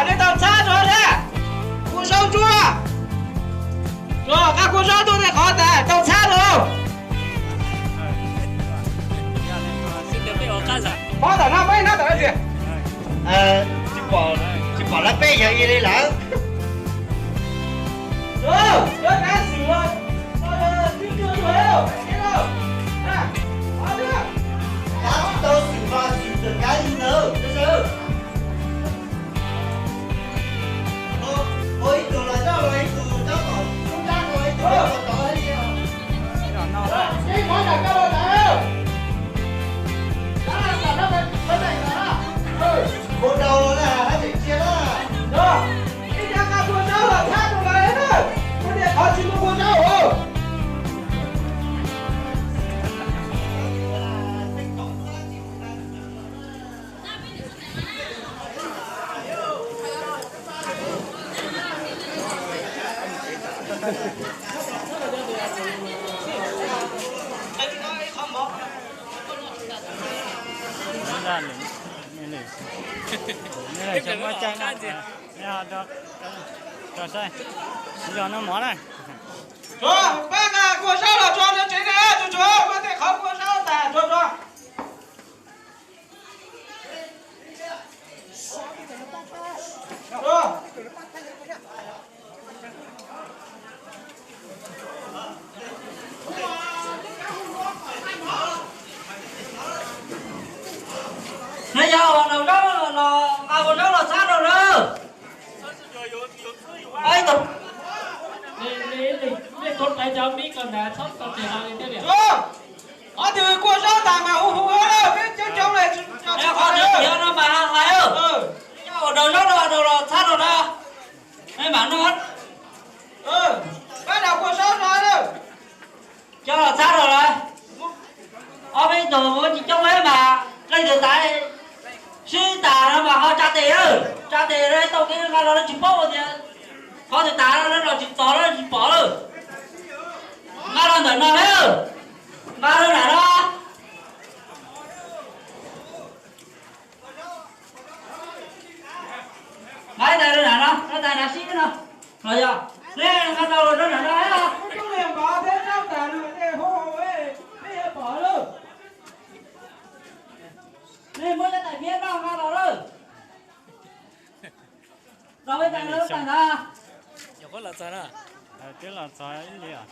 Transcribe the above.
Nej tau txhab rau na. Kua zaub ntsuab. Rau qab kua zaub tuaj tej qhov tas tau txhab rau. Pov tom no peb nab tom no tias. Tsis pom lawv peb yawg li lawm. Tab tsis tau xwm mas xwm tawm kab li ntawd. Ua ib tug los coj los ib tug coj tom lub nrab no ib tug coj tom tod li. Ua rau los na, hab tseem cia na. Ib cov nqa kua zaub los txhab rau lawv na. Kuv niam qhov tsis muaj kua zaub os. Cov no mov na. Tsuav, pab nqa kua zaub los tso nws tsev na, tsuav, tsuav, muab tej qhov kua zaub tas tsuav tso. Neb yog ua nraug zaub los nqa ua zaub los txhab rau na. Ib tug, nej tuav tais cov mib ko ntag, txhob tau tes hlo li thiab li. Qhov twg kua zaub tas mas hu hu, peb coob coob li, qhov twg no mas hais, neb yog ua nraug zaub los nraug los txhab rau na. Neb mam noj. Pab nqa kua zaub no. Coj los txhab rau lawm. Ob peb tug muab tsis coob li mas leej twg tas sib tas no mas ho tsa tes, tsa tes tau kev nqa los lawv tsis paub tias qhov twg tas no los tsis tos lawv tsis pom lawm. Nqa los ntawm no thiab, nqa rau nram no. Nqa ib tais rau nram no, ib tais nram sib no. Los yog nej nqa tau los rau nram no thiab. Nej muab cov tais phiab noj nqa los lawm. Los ib tais rau ib tais ntag. Twb los txog ib li os.